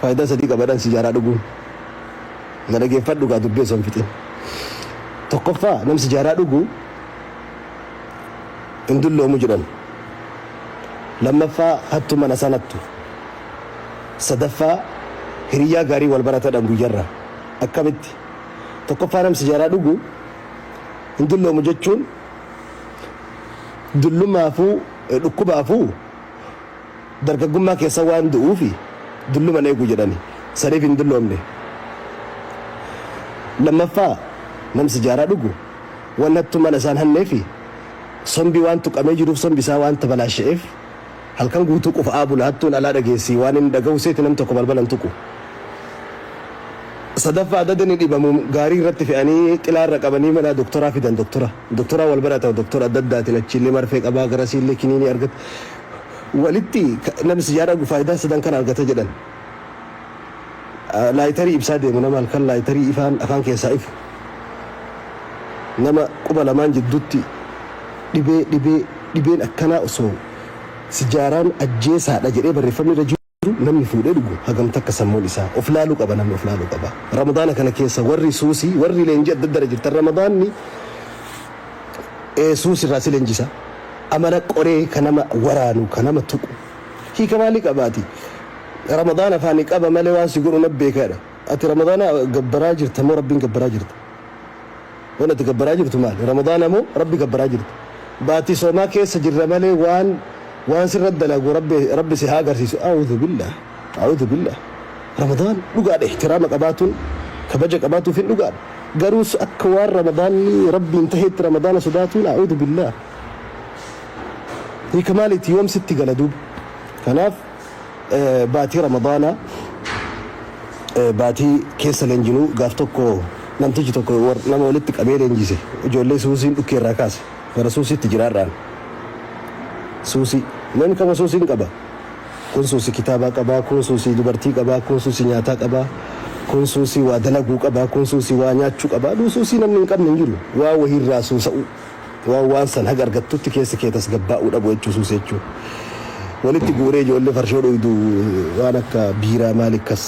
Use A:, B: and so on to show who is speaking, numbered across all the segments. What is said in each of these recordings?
A: Faayidaa sadii qaba jedhan sijaaraa dhuguun. Na dhageeffadhu gaa dubbii osoo hin fixin. Tokkoffaa nam sijaaraa dhugu hin dulloomu jedhan. Lammaffaa hattu mana isaan hattu. Sadaffaa hiriyyaa gaarii wal baratadhan guyyarra. Akkamitti? Tokkoffaa nam sijaaraa dhugu hin dulloomu jechuun dullumaafuu dhukkubaafuu dargaggummaa keessa waan du'uufi dulluma hin eegu jedhani. Saniif hin dulloomne. Lammaffaa nam sijaaraa dhugu wan hattu mana isaan hanneefi sombi waan tuqamee jiruuf sombi isaa waan tabalaasha'eef halkan guutuu qufa'aa bula hattuun alaa dhageessi waan inni dhagahu seeti nam tokko balbala hin tuqu. Sadaffaa adada inni dhibamu gaarii irratti fe'anii xilaa irra qabanii mana doktoraa fidan doktora. Doktoraa wal barata doktora adda addaatiin achiillee marfee qabaa garasiillee kiniinii argata. Walitti namni sijaaraa dhugu faayidaa sadan kana argata jedhan. Laayitarii ibsaa deemu nama halkan laayitarii ifaan afaan keessaa ifu. Nama quba lamaan jidduutti dhibee dhibee dhibeen akkanaa osoo sijaaraan ajjeesaadha jedhee barreeffamni irra jiru namni fuudhee dhugu hagam takka sammuun isaa of laaluu qaba namni of laaluu qaba. Ramadaana kana keessa warri suusii warri leenjii adda addaa irra jirtan ramadaanni suusii irraa si leenjisa. Amala qoree ka nama waraanu ka nama tuqu hiika maalii qaba ati ramadaana afaani qaba malee waan si godhu na beekaadha ati ramadaana gabbaraa jirta moo rabbiin gabbaraa jirta waan ati gabbaraa jirtu maali ramadaana moo rabbi gabbaraa jirta baatii soomaa keessa jirra malee waan waan sirra dalagu rabbi rabbi si haa agarsiisu a'uudhu billah a'uudhu billah ramadaan dhugaadha ihtiraama qabaatuun kabaja qabaatuuf hin dhugaadha garuu akka waan ramadaanni rabbiin taheetti ramadaana sodaatuun a'uudhu billah Hiika maaliiti yoom sitti gala duuba. Kanaaf baatii Ramadaanaa baatii keessa leenjinuu gaaf tokko namtichi tokko nama walitti qabee leenjise ijoollee suusiin dhukkee irraa kaase gara suusiitti jira har'aan. Suusii namni kama suusiin qaba. Kun suusii kitaabaa qabaa, kun suusii dubartii qabaa, kun suusii nyaataa qabaa, kun suusii waa dalaguu qabaa, kun suusii waa nyaachuu qabaa. Suusii namni hin qabne hin jiru. Waa wahiirraa suusa'uu. Waan waan san haga argattutti keessi kee tasgabbaa'uu dhabu jechuu suusii jechuun. Walitti guuree ijoollee farshoo dhuydu waan akka biiraa maali akkas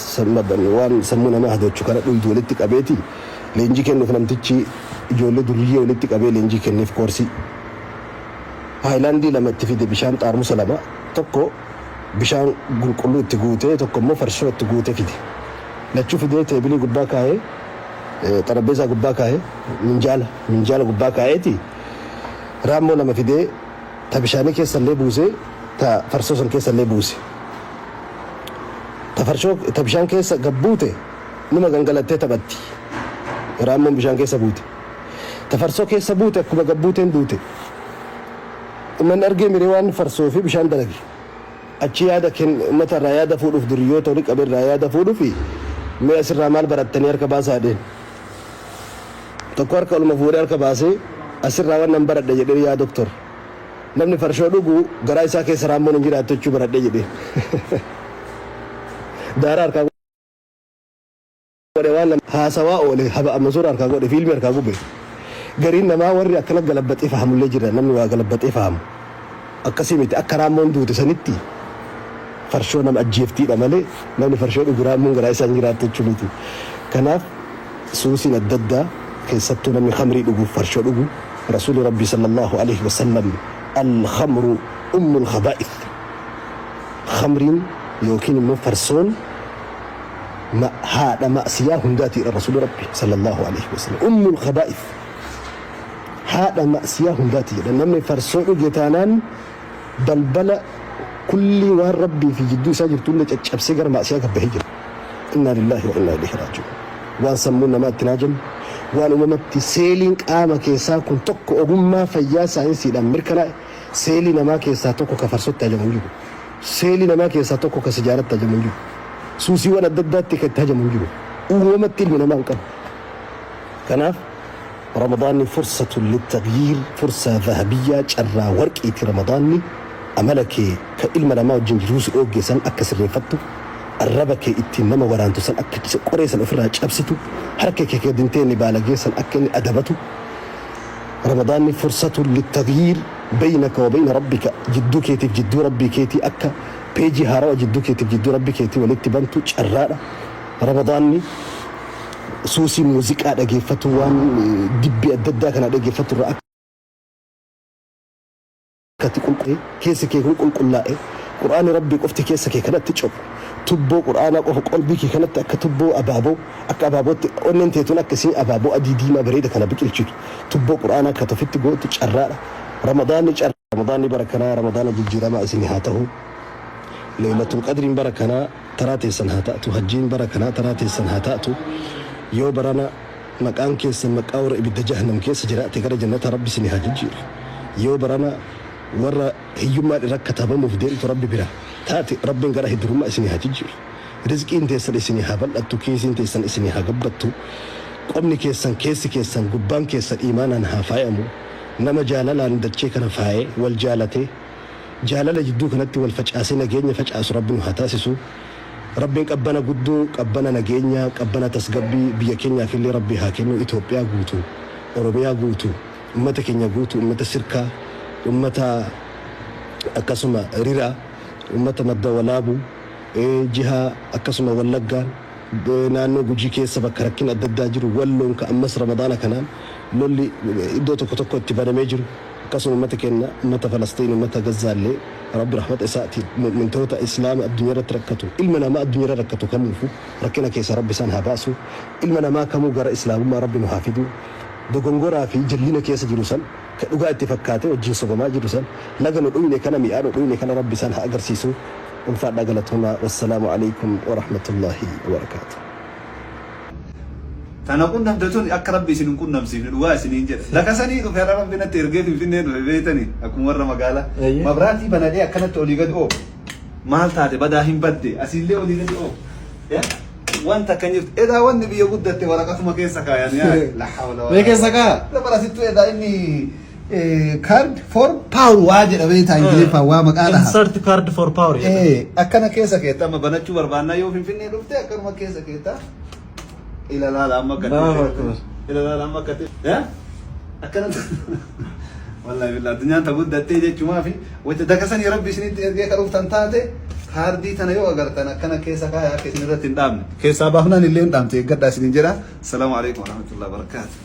A: waan sammuu namaa hadoochu kana dhuydu walitti qabeeti leenjii kennuuf namtichi ijoollee duriyyee walitti qabee leenjii kenneef koorsii. Haayilaandii lama itti fide bishaan xaarmusa lama tokko bishaan qulqulluu itti guutee tokko immoo farshoo itti guutee fide. Lachuu fidee teebilii gubbaa kaa'ee xarabbeesaa gubbaa kaa'ee minjaala minjaala gubbaa kaa'eeti raammoo lama fidee ta bishaanii keessallee buusee ta farsoo san keessallee buuse. Ta farshoo ta bishaan keessa gad buute numa gangalattee taphatti. Raammoon bishaan keessa buute. Ta farsoo keessa buute akkuma gad buuteen duute. Ummanni argee miree waan farsoo fi bishaan dalage. Achi yaada ken ummata irraa yaada fuudhuuf duriyyoota wali qabe irraa yaada fuudhufi mee asirraa maal barattanii harka baasaa jedheen. Tokko harka oluma fuudhee harka baasee asirraa wannan baradhe jedheen yaa doktor namni farshoo dhugu garaa isaa keessa raammoon hin jiraattu jechuu baradhe jedheen. Daaraa harkaa godhe waan haasawaa oole haba Mansuur harkaa godhe fiilmii harkaa gube. Gariin namaa warri akkana galabbaxee fahamullee jira namni waa galabbaxee fahamu. Akkasii miti akka raammoon duute sanitti farshoo nama ajjeeftiidha malee namni farshoo dhugu raammoon garaa isaa hin jiraattu jechuu miti. Kanaaf suusiin adda addaa keessattuu namni khamrii dhuguuf farshoo dhugu Rasuulli Rabbii sallallahu alaihi wasallam al-khamru ummul khabaa'ith khamriin yookiin immoo farsoon haadha ma'siyaa hundaati jedhan Rasuulli Rabbi sallallahu alaihi wasallam ummul khabaa'ith haadha ma'siyaa hundaati jedhan namni farsoo dhuge taanaan balbala kullii waan Rabbii fi jidduu isaa jirtu hunda caccabsee gara ma'siyaa gabbahee jira. Innaa lillaahi wa innaa ilayhi raaji'uun. Waan sammuun namaa itti naajamu, waan uumamatti seeliin qaama keessaa kun tokko ogummaa fayyaa saayinsiidhaan mirkanaa'e seelii namaa keessaa tokko ka farsootti hajamu hin jiru. Seelii namaa keessaa tokko ka sijaaratti hajamu hin jiru. Suusiiwwan adda addaatti ka itti hajamu hin jiru. Uumamatti ilmi namaa hin qabu. Kanaaf Ramadaanni fursatun littaghyiir fursaa dhahabiyyaa carraa warqiiti Ramadaanni amala kee ka ilma namaa wajjin jiruu si dhoogge san akka sirreeffattu arraba kee ittiin nama waraantu san akka qoree san ofirraa cabsitu harka kee ka gad hin teenne baalagee san akka inni adabatu Ramadaanni fursatun littaghyiir beynaka wa beyna rabbika jidduu keetiif jidduu rabbii keetii akka Peejii haarawa jidduu keetiif jidduu Rabbi keetii walitti bantu carraadha. Ramadaanni suusii muuziqaa dhageeffatu waan dibbii adda addaa kana dhageeffatu irraa akka ati qulqullaa'e keessi kee kun qulqullaa'e Qur'aanni Rabbii qofti keessa kee kanatti cophu tubboo Qur'aanaa qofa qalbii kee kanatti akka tubboo abaaboo akka abaabootti onneen tee tun akka isiin abaaboo adii diimaa bareeda kana biqilchitu tubboo Qur'aanaa akka ofitti gootu carraadha. Ramadaanni carraa Ramadaanni bara kanaa Ramadaana jijjiiramaa isinii haa tahu. Leeylatul Qadriin bara kanaa taraa teessan haa taatu. Hajjiin bara kanaa taraa teessan haa taatu. Yoo barana maqaan keessan maqaa warra ibidda jahannam keessa jiraate gara jannataa Rabbi isinii haa jijjiiru. Yoo barana warra hiyyummaan irra katabamuuf deemtu Rabbi bira taate Rabbiin gara hidurummaa isinii haa jijjiiru. Rizqiin teessan isinii haa bal'attu, kiisiin teessan isinii haa gabbattu. Qomni keessan, keessi keessan, gubbaan keessan iimaanaan haa faayamu. Nama jaalalaan dachee kana faaye, wal jaalatee, jaalala jidduu kanatti wal facaasee nageenya facaasu Rabbi nu haa taasisu. Rabbiin qabbana guddoo, qabbana nageenyaa, qabbana tasgabbii biyya keenyaafillee Rabbi haa kennu. Itoophiyaa guutuu, Oromiyaa guutuu, ummata keenya guutuu, ummata Sirkaa, ummata akkasuma Riraa, ummata Madda Walaabuu, jihaa akkasuma Wallaggaan, naannoo Gujii keessa bakka rakkin adda addaa jiru, Walloon ka ammas Ramadaana kanaan lolli iddoo tokko tokko itti banamee jiru, akkasuma ummata keenya, ummata Falastiin, ummata Gazzaallee Rabbi rahmata isaatiin mu'mintoota Islaama addunyaa irratti rakkatu, ilma namaa addunyaa irra rakkatu kamuufu rakkina keessa Rabbi isaan haa baasu. Ilma namaa kamuu gara Islaamummaa Rabbi nu haa fidu. Dogongoraa fi jallina keessa jiru san ka dhugaa itti fakkaatee wajjin sobamaa jiru san laga nu dhuyne kana mi'aa nu dhuyne kana Rabbi isaan haa agarsiisu. Ulfaadhaa, galatoomaa. Wassalaamu alaikum warahmatullaahi wabarakaatuh.
B: Tana qunnamte tun akka Rabbi isin hin qunnamsiifne dhugaa isiniin jedha. Laka sanii dhufe har'a Rabbi natti ergee Finfinnee dhufe beektanii akkuma warra magaalaa. Mabraatii banadhee akkanatti olii gadi oofu. Maal taate badaa hin badde asiillee olii gadi oofu. Wanta akkan jirtu edaa wanni biyya guddatte waraqatuma keessa kaayan yaa la hawla
C: Mee keessa kaa?
B: Bara asittuu edaa inni card for power waa jedha beektaa Ingiliffaan waa maqaa dhaha.
C: Insert card for power jedha.
B: Akkana keessa keetta amma banachuu barbaannaa yoo Finfinnee dhufte akkanuma keessa keetta. Ila laala amma akka
C: Allahu Akbar.
B: Ila laala amma akka ta'e. Akkana wallahi billah addunyaan ta guddattee jechumaa fi wayita dakasanii Rabbi isinitti ergee ka dhuftan taate kaardii tana yoo agartan akkana keessa kaaya akka isin irratti hin dhaabne. Keessaa baafnaan illee hin dhaamte eeggadhaa isinin jedha. Salaamu alaikum warahmatullahi wabarakatuh.